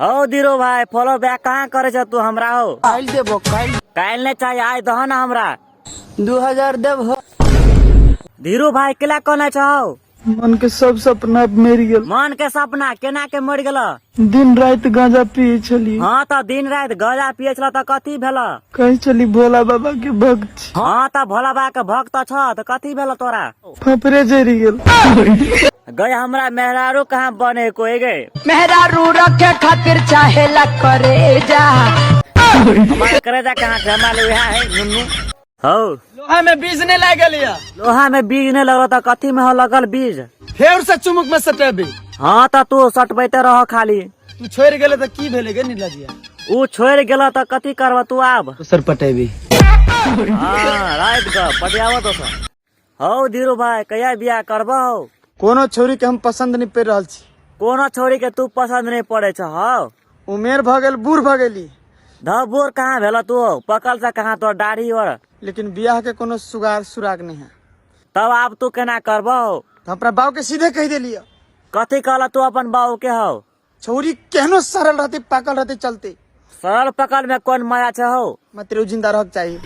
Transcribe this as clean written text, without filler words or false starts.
हौ धीरू भाई, follow bank कहाँ करे छ तू हमरा हो? काल्हि देबो, काल्हि। काल्हि नहीं चाहिए, आइ दह ना हमरा। 2000 देबहो। धीरू भाई, केला कोना छौ? मन के सब सपना मरि गेल। मन के सपना केना के मरि गेल? दिन राति गांजा पिए छली। हाँ तऽ दिन राति गांजा पिए छल तऽ कथी भेल? कहै छली भोला बाबा के भक्त छी। हाँ तऽ भोला बाबा के भक्त छ तऽ कथी भेल तोरा? फफरे जरि गेल। गए हमरा मेहरारू कहाँ बने कोई गे? मेहरारू रखे खातिर चाहेला करे जा। हमारे करेजा कहाँ छै? हमारे वहाँ है नुन्नू। हौ। लोहा में बीज नहीं लागल या। लोहा में बीज नहीं लगल तऽ कथी में हो लगल बीज? फेर से चुमुक में सटेबी। हाँ तऽ तू सटबैते रह खाली। तू छोड़ गेले तऽ की भेले गे नीलजिया? ऊ छोड़ गेल तऽ कथी करब तू आब? दोसर पटेबी। हाँ राइत ग पटियाबो दोसर। हौ धीरू भाई, कहिया बियाह करब हौ? कोनो छोरी के हम पसंद नहीं पड़ रहल छी। कोनो छोरी के तू पसंद नहीं पड़े छ हौ? उमेर भ गेल, बूढ़ भ गेली। ध बूढ़ कहाँ भेल तू? पकल से कहाँ तोर दाढ़ी और? लेकिन बियाह के कोनो सुगार सुराग नहीं है। तब आब तू केना करब हौ? तो अपना बाप के सीधे कह देलिए। कथी कहल तू अपन बाबू के हौ? छौरी केहनो सरल रहते पाकल रहते चलते। सरल पकल में कोन मजा छै हौ? मात्र जिंदा रह के चाहिए।